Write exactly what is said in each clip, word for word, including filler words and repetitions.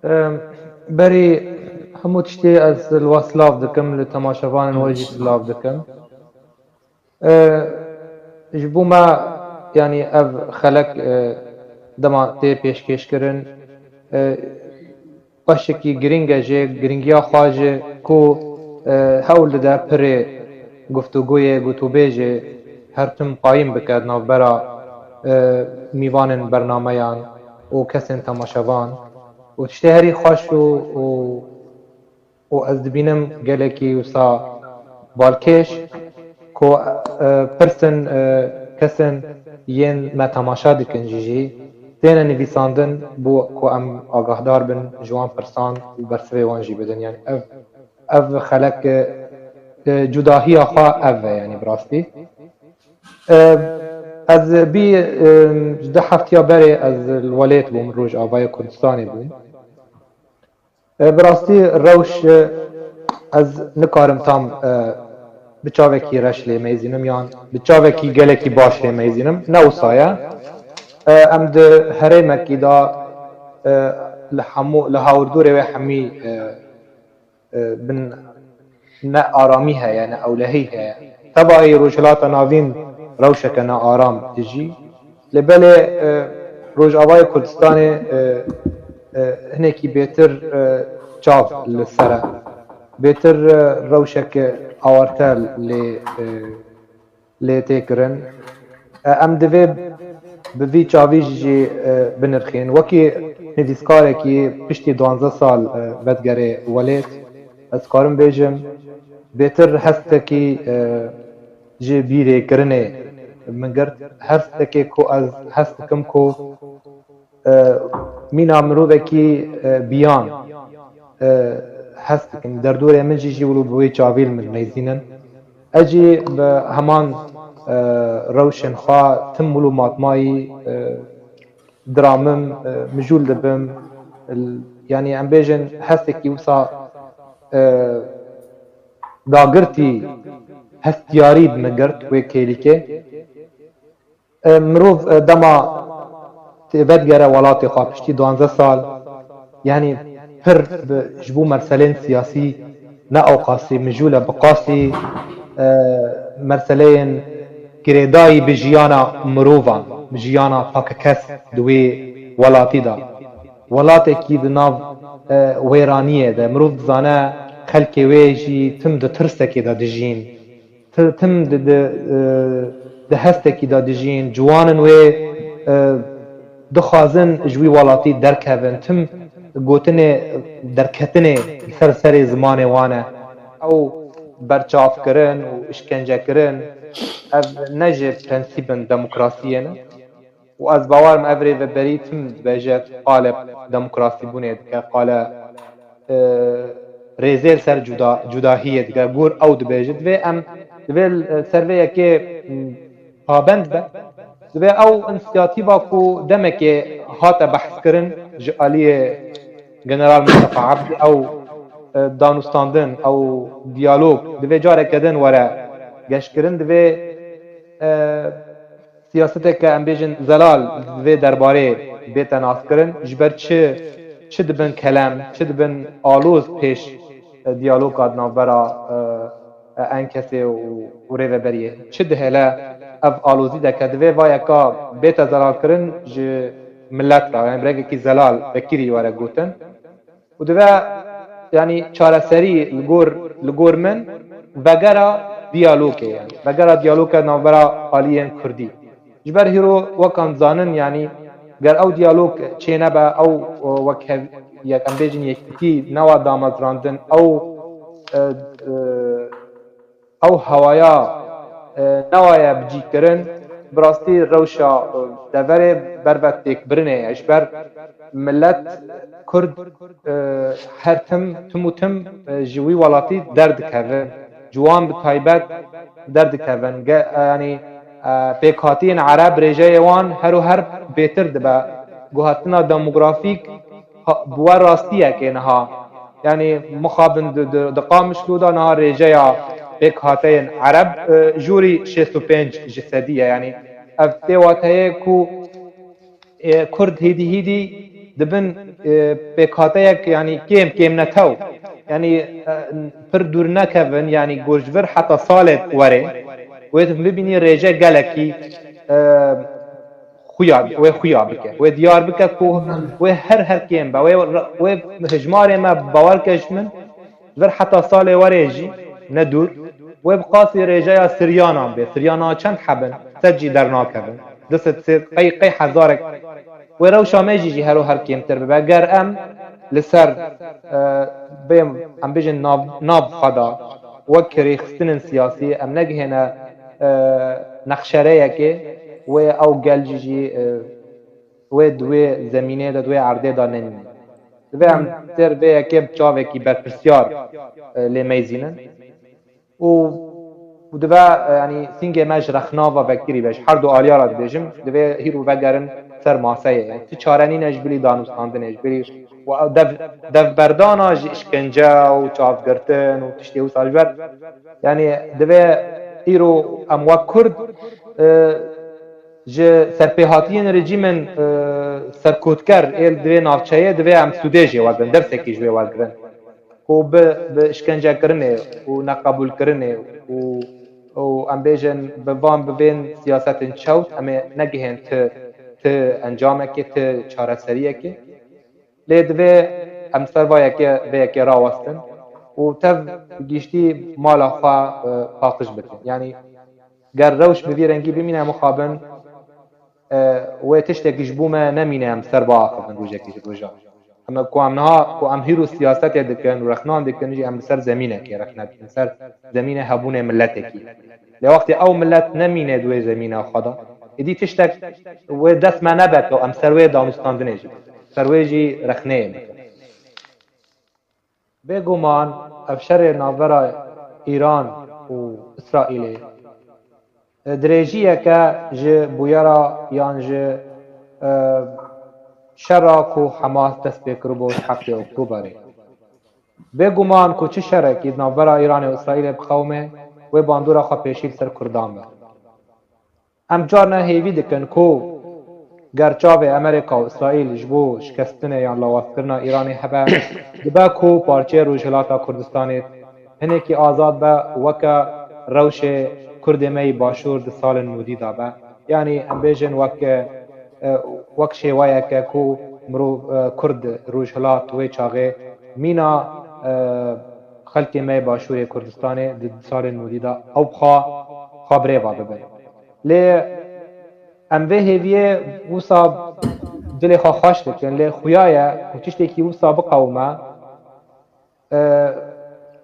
Em, Berî hemû tiştê ez li we silav dikim, li temaşevanên we jî silav dikim. E, ji bo me, yanî ev xelek, e, dema tê pêşkêşkirin, e, beşekî giring e jê, giringiya xwe ji ku, e, hewl dide pirê guftûgoyê, gotûbêjê her tim qayîm bike di navbera, e, mîvanên bernameyan û kesên temaşevan. Û tiştê herî xweş û, û, û ez dibînim gelekî wisa balkêş ku, e, pirsin, e, kesin yên me temaşa dikin jî jî têne nivîsandin bo ku em agahdar bin ji wan pirsan û bersivê wan jî bidin. Yani ev, ev xelek, e, e, cudahiya xwe ev e, yani bi rastî. E, ez bî, e, ji du heftiya berê ez li welêt bûm, Rojavayê Kurdistanê bûm. E, bi rastî rewş, e, ez nikarim tam, e, bi çavekî reş lê meyzînim yan bi çavekî gelekî baş lê meyzînim. Ne wisa ye. E, em di herêmekî de, e, li hemû, li hawirdûrê wê hemî, e, e, bin ne aramî heye, ne ewlehî heye. Tevahî Rojhilata Navîn rewşeke ne aram dijî. Lê belê, e, Rojavayê Kurdistanê, e, e, hinekî bêtir, e, çav li ser e. Bêtir, e, rewşeke awarte lê, e, lê tê kirin. E, em divê bi vî çavî jî, e, binirxîn. Wekî nivîskarekî piştî duwazdeh sal, e, vedigerê welêt, ez karim bêjim, bêtir hestekî, e, ji bîrê kirinê min girt. Hestekê ku ez hez dikim ku, e, mîna mirovekî, e, biyan, e, hez dikim. Derdorê min jî jî wilo bi wê çavî li min neyzînin. Ez jî bi heman, e, rewşên xwe tim wilo matmayî, e, diramim, e, mijûl dibim. L-, yanî em bêjin hestekî wisa, e, dagirtî, hestiyarî bi min girt wê kêlîkê. E, mirov, e, dema tê vedigere welatê xwe piştî duwazdeh sal, yanî pir bi, ji bo meselên siyasî ne ewqasî mijûl e, bi qasî, e, meseleyên girêdayî bi jiyana mirovan, bi jiyana takekes di wê welatî de. Welatekî di nav, e, wêraniyê de, mirov dizane xelkê wê jî tim di tirsekê de dijîn. Ti-, tim di, di, e, di hestekî de dijîn, ciwanên wê, e, dixwazin ji wî welatî derkevin, tim gotinê derketinê li ser serê zimanê wan e. Ew berçavkirin û îşkencekirin, ev ne ji prensîbên demokrasiyê ne. Û ez bawer im ev rêveberî tim dibêje, qale demokrasîbûnê dike, qale, e, rêzê li ser cuda-, cudahiyê dike. Gor ew dibêje, divê em, divê li ser vê yekê, m, pabend be. Divê ew însiyatîva ku demekê hate behskirin ji aliyê General Mustafa Abdî, ew, e, danûstandin, ew diyalog, divê careke din were geşkirin, divê, e, siyaseteke, em bêjin, zelal di vê derbarê bête naskirin, ji ber çi, çi dibin kelem, çi dibin aloz pêş, e, diyaloga di navbera, e, e, ENKSê û, û rêveberiyê. Çi dihêle ev alozî deke, divê va yeka bête zelalkirin ji milet re, yani bi rengekî zelal, vekirî were gotin. Û dibe, yanî çareserî li gor, li gor min vegera diyalogê ye. Vegera diyaloga navbera aliyên kurdî. Ji ber hîro wek em dizanin, yanî ger ew diyalog çênebe, ew, e, wek hev-, yek em bêjin yekîtî newa damezrandin, ew, e, e, ew hewaya, e, newaye bicîkirin, bi rastî rewşa, e, deverê ber ve têkbirinê ye. Ji ber milet kurd, e, her tim, tim û tim, e, ji wî welatî derdikevin. Ji wan bi taybet derdikevin. Ge-, e, yanî, e, pêkhatiyên ereb rêjeyê wan her û her bêtir dibe. Guhertina demografîk ha, bi we rastiyekê niha. Yanî mixabin di, di, di Qamişlo de niha rêjeya pêkhateyên ereb, e, jûrî şêst û pênc ji sedî ye. Yanî ev tê wateyê ku, e, kurd hîdî hîdî dibin e, pêkhateyek, yanî kêm, kêmnetew. Yanî e, pir dûr nekevin, yanî ku ji vir heta salê were, wê tu bibînî rêje gelekî e, xuya, wê xuya bike. Wê diyar bike ku wê her her kêm be. Wê, wê hijmarê me bawer ke ji min, ji vir heta salê were jî ne dûr, wê bi qasî rêjeya siryanan bê. Siryana çend heb in? Sed jî dernakevin. Du sed sê, qey, qey hezarek. Wê rewşa me jî jî her û her kêmtir bibe. Ger em li ser, e, bêm, em bêjin nav, nav xwe de wek rêxistinên siyasî em negihêne, e, nexşereyekê, wê ew gel jî jî, e, wê di wê zemînê de, di wê erdê de nemîne. Divê em ser vê yekê bi çavekî berpirsiyar, e, lê meyzînin. Û, û divê, e, yanî sîngê me ji rexna ve vekirî be, ji her du aliya re dibêjim, divê hîro vegerin ser maseyê. Yanî ti çare nîne ji bilî danûstandinê, ji bilî û ew dev, devberdana ji îşkence û çavgirtin û tiştê wisa ji ber. Yanî divê îro em wek Kurd, e, ji serpêhatiyên rejîmên, e, serkotker ê li vê navçeyê divê em sûdê jê wergirin, dersekî ji wê wergirin. Ku bi, bi îşkencekirinê û neqebûlkirinê û, û em bêjin bi van, bi vên siyasetên çewt em ê negihên ti, ti encamekê, ti çareseriyekê. Lê divê em ser va yekê, vê yekê rawestin û tev giştî mala xwe, e, paqij bikin. Yanî ger rewş bi vî rengî bimîne mixabin, e, wê tiştek ji bo me nemîne em ser biaxivin rojekê ji rojan. Em ku em niha, ku em hîro siyasetê dikin û rexnan dikin jî em li ser zemînekê rexne dikin, ser zemînê hebûnê miletekî. Lê wextê ew milet nemîne di wê zemîna xwe de, êdî tiştek wê dest me nebe ku em ser wê danûstandinê jî, ser wê jî rexneyê bikin. Bêguman ev şerê navbera Îran û Îsraîlê, e, dirêjiyeke ji bûyera yan ji, e, şera ku Hamas dest pê kiribû ji heftê Oktoberê. Bêguman ku çi şerekî di navbera Îranê û Îsraîlê biqewime, wê bandora xwe pêşî li ser Kurdan be. Em carna hêvî dikin ku ger çavê Amerîka û Îsraîl ji bo şikestinê yan lawazkirina Îranê hebe, dibe ku parçeyê Rojhilata Kurdistanê hinekî azad be, weke rewşê Kurdê me yî Başûr di salên nûdî de be. Yanî em bêjin wek, e, wek şêweyeke ku mirov, e, Kurd Rojhilat wê çaxê mîna, e, xelkê me yê Başûrê Kurdistanê di salên nûdî de ew bi xwe, xwe birêve bibin. Lê em vê hêviyê wisa dilê xwe xweş dikin, lê xuya ye ku tiştekî wisa biqewime, e,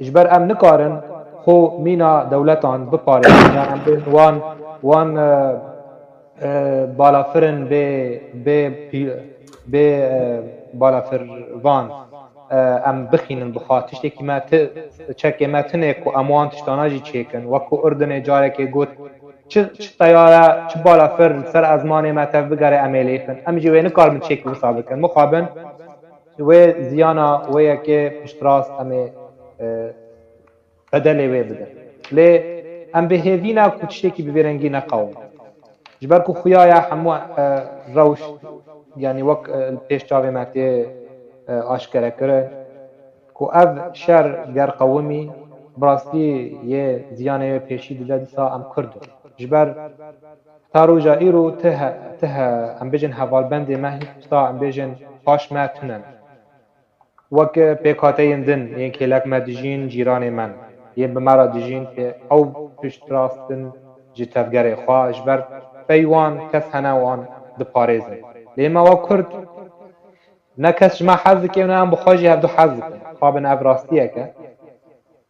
ji ber em nikarin xwe mîna dewletan biparêzin, yan em bên wan, wan, e, e, balafirin bê, bê pî-, bê, e, balafirvan, e, em bixînin bi xwe. Tiştekî me ti, çekê me tune ku em wan tiştana jî çêkin. Wek ku Urdunê carekê got, çi, çi teyare, çi balafir li ser ezmanê me tev bigere, em ê lêxin. Em jî wê nikarin çêkî wisa bikin. Mixabin wê ziyana wê yekê piştrast em ê, e, bedelê wê bidin. Lê em bi hêvî ne ku tiştekî bi vê rengî neqewim. Ji ber ku xuya ye hemû, e, rewş, yanî wek, e, li pêş çavê me tê, e, aşkere kirin, ku ev şer ger qewimî, bi rastî yê ziyanê wê pêşî dide, dîsa em Kurd in. Ji ber ta roja îro ti he, ti he, em bêjin hevalbendê me, hîn wisa em bêjin paş me tune ne. Wek pêkhateyên din yên kêlek me dijîn, cîranê me ne. Yên bi me re dijîn, pê-, ew piştrast in ji tevgerê xwe, ji ber pey wan kes hene wan diparêzin. Lê me wek Kurd, ne kes ji me hez dike û ne em bi xwe jî hevdu hez dikin. Xabin ev rastiyek e.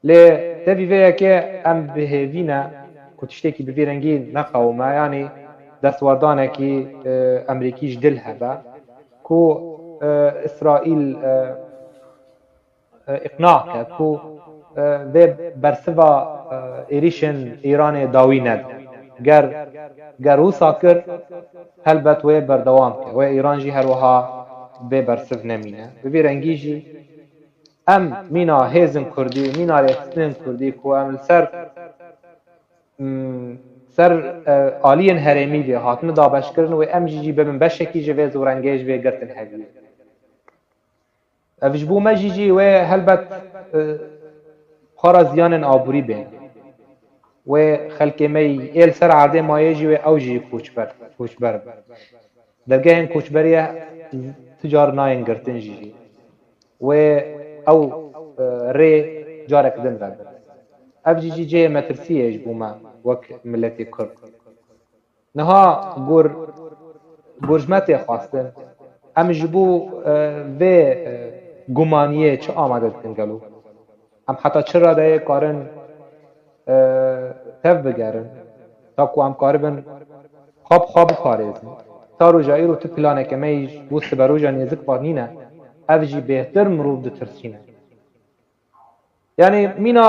Lê tevî vê yekê em bi hêvî ne ku tiştekî bi vî rengî neqewime, yanî destwerdanekî, e, Emerîkî ji dil hebe ku, e, Îsraîl, e, e, îqna ke ku, e, vê bersiva, e, êrîşên Îranê dawî nede. Ger, ger wisa kir, helbet wê berdewam ke. Wê Îran jî her wiha vê bersiv nemîne. Bi vî rengî jî em mîna hêzên Kurdî, mîna rêxistinên Kurdî ku em li ser, mm, ser, e, aliyên herêmî vê hatine dabeşkirin, wê em jî jî bibin beşekî ji vê zorengê, ji vê girtin heviyê. Ev ji bo me jî jî wê helbet, e, xwe re ziyanên aborî bên. Wê xelkê me yî ê li ser erdê mayê jî wê ew jî koçber, koçber bin. Dergehên koçberiye ti car nayên girtin jî jî. Wê ew, e, rê carek din vebin. Ev jî jî cihê metirsiyê ji bo me wek miletê Kurd. Niha gor, gor ji me tê xwestin. Em ji bo, e, vê, e, gumaniyê çi amade dikin gelo? Em heta çi radeyê karin, e, tev bigerin? Ta ku em karibin xwe bi xwe biparêzin. Ta roja îro tu planeke me yî ji bo siberoja nêzik va nîne. Ev jî bêhtir mirov ditirsîne. Yanî mîna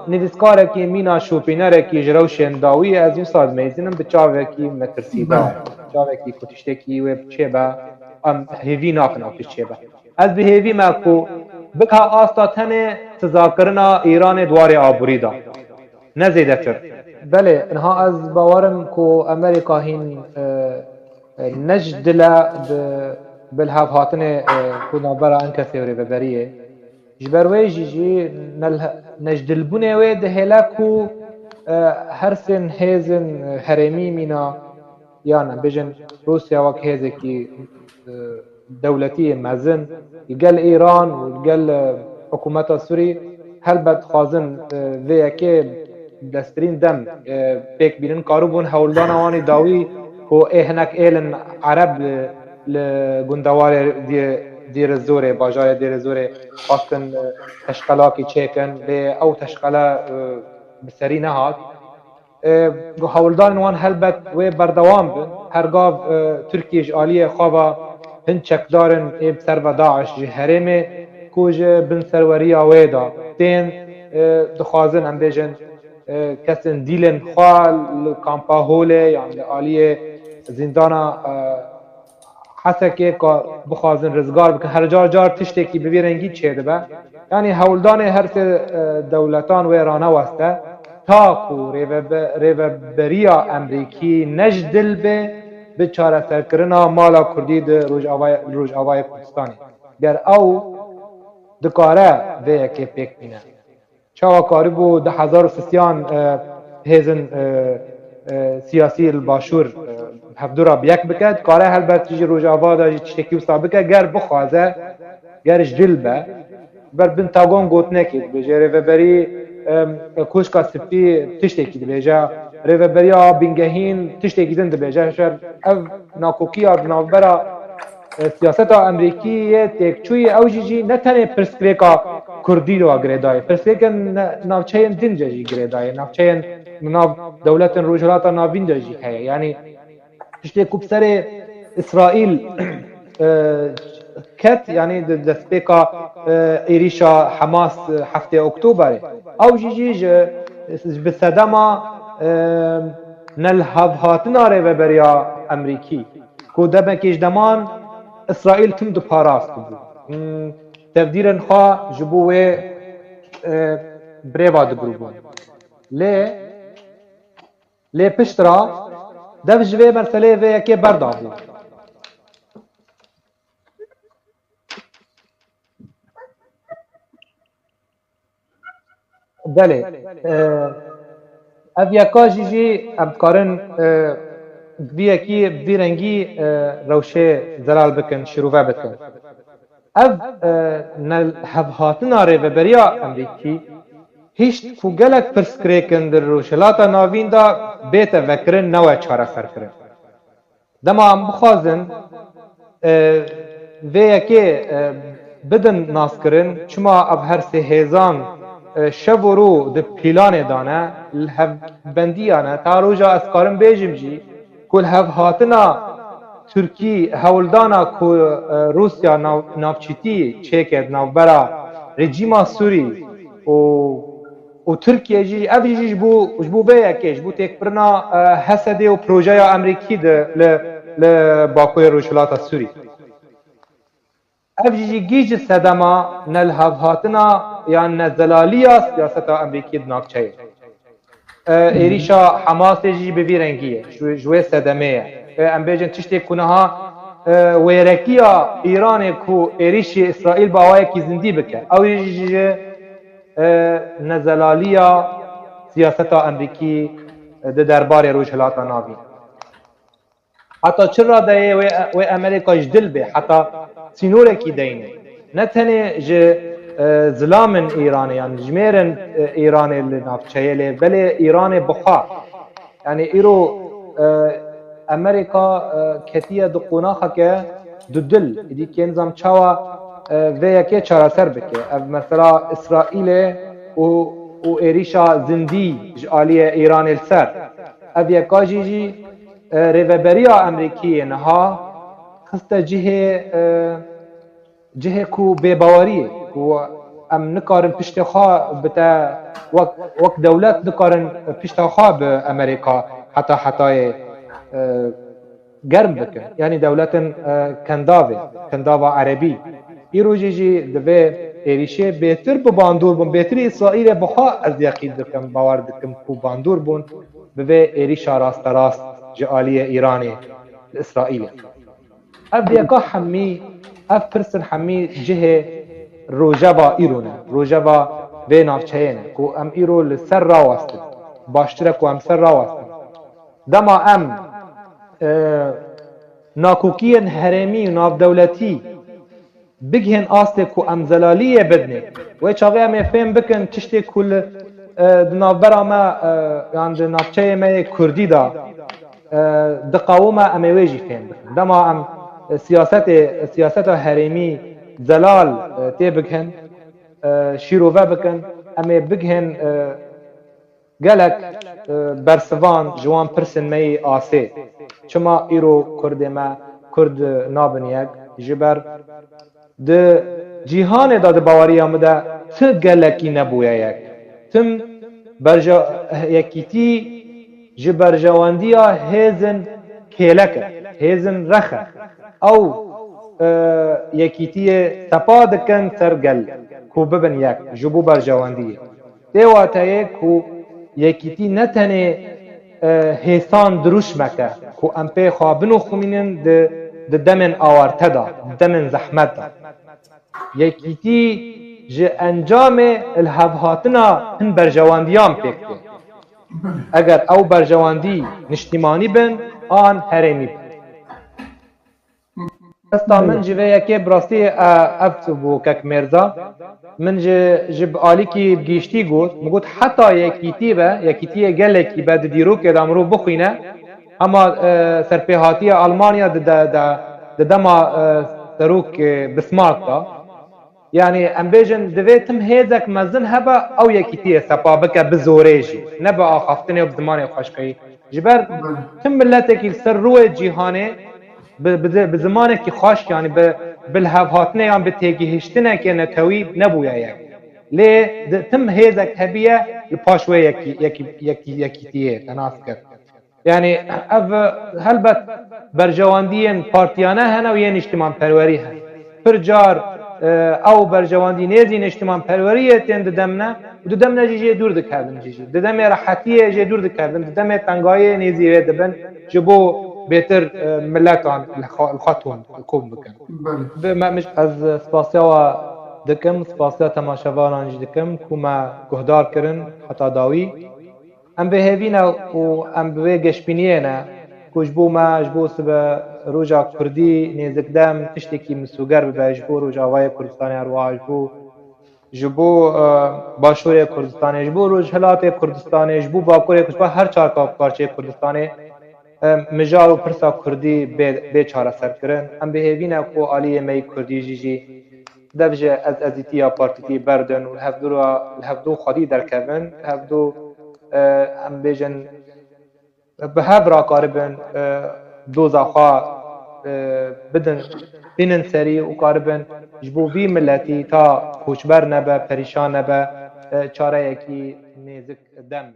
nivîskarekî, mîna şopînerekî ji rewşên dawî ez wisa dimeyzînim bi çavekî metirsîdar, çavekî ku tiştekî wê çêbe, em hêvî nakin ew tişt çêbe. Ez bi hêvî me ku bike asta tenê sizakirina Îranê di warê aborî de. Ne zêdetir. Belê, niha ez bawer im ku Amerîka hîn, e, e, ne ji dil e di bilhevhatinê, e, ku navbera Enkesê û Rêveberiyê. Ji ber wê jî jî ne-, nejdilbûnê wê dihêle ku, e, her sên hêzên, e, herêmî mîna, yan em bêjin Rûsya wek hêzekî, e, dewletî yê mezin, li gel Îran û li gel, e, hikûmeta Sûrî helbet dixwazin, e, vê yekê destirîn dem, e, pêk bînin. Karibûn hewldana wan ê dawî ku ê hinek êlin Ereb li, li gundewarê Dê-, Dêrezorê, bajarê Dêrezorê xwestin, e, teşqelakî çêkin, lê ew teşqele, e, bi serî nehat. E, hewldanên wan helbet wê berdewam bin. Her gav, e, Tirkiye ji aliyê xwe ve hin çekdarên ê bi ser ve DAIŞ ji herêmê ku ji bin serweriya wê de tên, e, dixwazin, em bêjin, e, kesên dîlên xwe li kampa Holê yan li aliyê zîndana, e, Hesekê ka bixwazin rizgar bikin. Her car car tiştekî bi vî rengî çêdibe. Yanî hewldanê her sê, e, dewletan wê raneweste ta ku rêvebe-, rêveberiya Emrîkî ne ji dil bê bi çareserkirina mala Kurdî di Rojavayê, Rojavayê Kurdistanê. Ger ew dikare vê yekê pêk bîne. Çawa karibû du hezar û sisiyan, e, hêzin, e, e, siyasî li Başûr, e, hevdû re bi yek bike, dikare helbet jî Rojava de jî tiştekî wisa bike, ger bixwaze, ger ji dil be. Ber bin tagon gotinekê dibêje, rêveberî, e, Koşka Spî tiştekî dibêje, rêveberiya Bingehîn tiştekî din dibêje. Ji ber ev nakokiya di navbera e, siyaseta Amerîkî yê têkçûyî ew jî jî ne tenê pirsgirêka Kurdî de girêdayê. Pirsgirêkên ne-, navçeyên din de jî girêdayê. Navçeyên nav dewletên Rojhilata Navîn de jî heye. Yanî tiştê ku bi serê Îsraîl, e, ket, yanî di destpêka, e, êrîşa Hamas, e, heftê Oktoberê. Ew jî jî ji, ji bi sedema, e, nelhevhatina rêveberiya Amerîkî. Ku demekê ji deman Îsraîl tim diparast bû. Hmm, tevdîrên xwe ji bo wê, e, birêva digiribûn. Lê, lê pişt re dev ji vê meseleyê vê yekê berdabû. Belê. E, ev yeka jî jî em dikarin, e, bi vî yekî, bi vî rengî, e, rewşê zelal bikin, şirove bikin. Ev, e, nelhevhatina rêveberiya Amerîkî hişt ku gelek pirsgirêkin di Rojhilata Navîn de bête vekirin, newe çareserkirin. Dema em bixwazin, e, vê yekê, e, bidin naskirin, çima ev her sê hêzan, e, şev û rû di planê de ne, li hevbendiya ne, ta roja ez karim bêjim jî, ku li hevhatina Tirkî hewldana ku, e, Rûsya nav-, navçîtî çêke di navbera rejîma Sûrî û û Tirkiye jî, ev jî ji bo, ji bo vê yekê, ji bo têkbirina, e, Hesedê û projeya Amerîkî di, li, li Bakurê Rojhilata Sûrî. Ev jî gî ji sedema nelhevhatina yan nezelaliya siyaseta Amerîkî di navçeyê. E, êrîşa Hamasê jî bi vî rengî ye, ji, ji wê sedemê ye. E, em bêjin tiştê ku niha e, wêrekiya Îranê ku êrîşî Îsraîl bi awayekî zindî bike. Ew jî ji, e, nezelaliya siyaseta Amerîkî, e, di derbarê Rojhilata Navîn. Heta çi radeyê wê, wê Amerîka ji dil bê, heta sînorekî deyne. Ne tenê ji, e, zilamên Îranê, yan jimêrin, e, Îranê li navçeyê lê, belê Îranê bi xwe. Yani îro, e, Amerîka, e, ketiye di qonaxeke dudil. Îdî kê nizam çawa, e, vê yekê çareser bike. Ev mesela Îsraîlê û, û êrîşa zindî ji aliyê Îranê li ser. Ev yeka jî jî, e, rêveberiya Amerîkiyê niha xiste cihê, e, cihê ku bêbaweriyê, ku em nikarin piştê xwe bite, wek, wek dewlet nikarin pişta xwe bi Amerîka heta hetayê, e, germ bikin. Yanî dewletin, e, kendavê, kendava erebî. Îro jî jî divê êrîşê bêtir bi bandor bûn, bêtir Îsraîlê bi xwe ez yeqîn dikim, bawer dikim ku bandor bûn bi vê êrîşa rasterast ji aliyê Îranê li Îsraîlê. Ev yeka hemî, ev pirsên hemî cihê rojeva îro ne, rojeva vê navçeyê ne, ku em îro li ser rawestin. Baştir e ku em ser rawestin. Dema em, e, nakokiyên herêmî û navdewletî bigihên astê ku em zelaliyê bidinê. Wê çaxê em ê fêm bikin tiştê ku li, e, di navbera me, e, yan di navçeyê me yê Kurdî de, e, diqewime, em ê wê jî fêm bikin. Dema em, e, siyasetê, siyaseta herêmî zelal, e, tê bigihin, e, şîrove bikin, em ê bigihin, e, gelek, e, bersivan ji wan pirsên me yê asê. Çima îro Kurdê me Kurd nabin yek? Ji ber di cîhanê de di baweriya min de ti gelekî nebûye yek. Tim berje-, yekîtî ji berjewendiya hêzin kêlek e, hêzin rex e. Ew, e, yekîtiyê sepa dikin ser gel ku bibin yek ji bo berjewendiyê. Tê wateyê ku yekîtî ne tenê, e, hêsan dirûşmek e ku em pê xwe binoximînin di, di demên awarte de, di demên zehmet de. Yekîtî ji encamê lihevhatina hin berjewandiyan pêk tê. Eger ew berjewandî niştîmanî bin an herêmî bin. Desta min ji vê yekê bi rastî, e, ev bû kek Mêrza. Min ji, ji bi alîkî bi giştî got, min got heta yekîtî be, yekîtiyê gelekî be di dîrokê de mirov bixwîne, hema, e, serpêhatiya Almanya di de, de, di dema, e, serok, e, Bismarck de. Yani em bêjin divê tim hêzek mezin hebe ew yekîtiyê sepa bike bi zorê jî. Ne bi axaftinê û bi zimanê xweşkeyî. Ji ber tim miletekî li ser rûyê cîhanê bi, bi, bi zimanekî xweşk, yani bi, bi lihevhatinê yan bi têgihiştinekê netewî nebûye yek. Lê di, tim hêzek hebiye li paş wê yekî, yekî, yekî, yekîtiyê te nas kir. Yani ev helbet berjewendiyên partiyane hene û yên niştimanperwerî hene. Pir car, e, ew berjewendî nêzî niştimanperweriyê tên didemne û didemne jî jê dûr dikevin jî jî. Didemê rehetiyê jê dûr dikevin. Didemê tengayê nêzî wê dibin ji bo bêtir, e, miletan li xwe, li xwe tom kom bikin. Belê. Bi me, mij-, ez spasiya we dikim, spasiya temaşevanan jî dikim ku me guhdar kirin heta dawî. Em bi hêvî ne û em bi wê geşbîniyê ne ku ji bo me, ji bo sibe roja Kurdî nêzikdem tiştekî misûger bibe, ji bo Rojavayê Kurdistanê herwiha, ji bo, ji bo, e, Başûrê Kurdistanê, ji bo Rojhilatê Kurdistanê, ji bo Bakurê, ji bo her çar pa-, parçeyê Kurdistanê, e, mijal û pirsa Kurdî bê, bê çareserkirin. Em bi hêvî ne ku aliyê me yê Kurdî jî jî dev ji ez-, ezîtiya partîtî berdin û li hevdû re, li hevdû xwedî derkevin, li hevdû, e, em bêjin, bi hev re karibin, e, doza xwe, e, bidin, bînin serî û karibin ji bo vî miletî ta koçber nebe, perîşan nebe, e, çareyekî nêzik dem.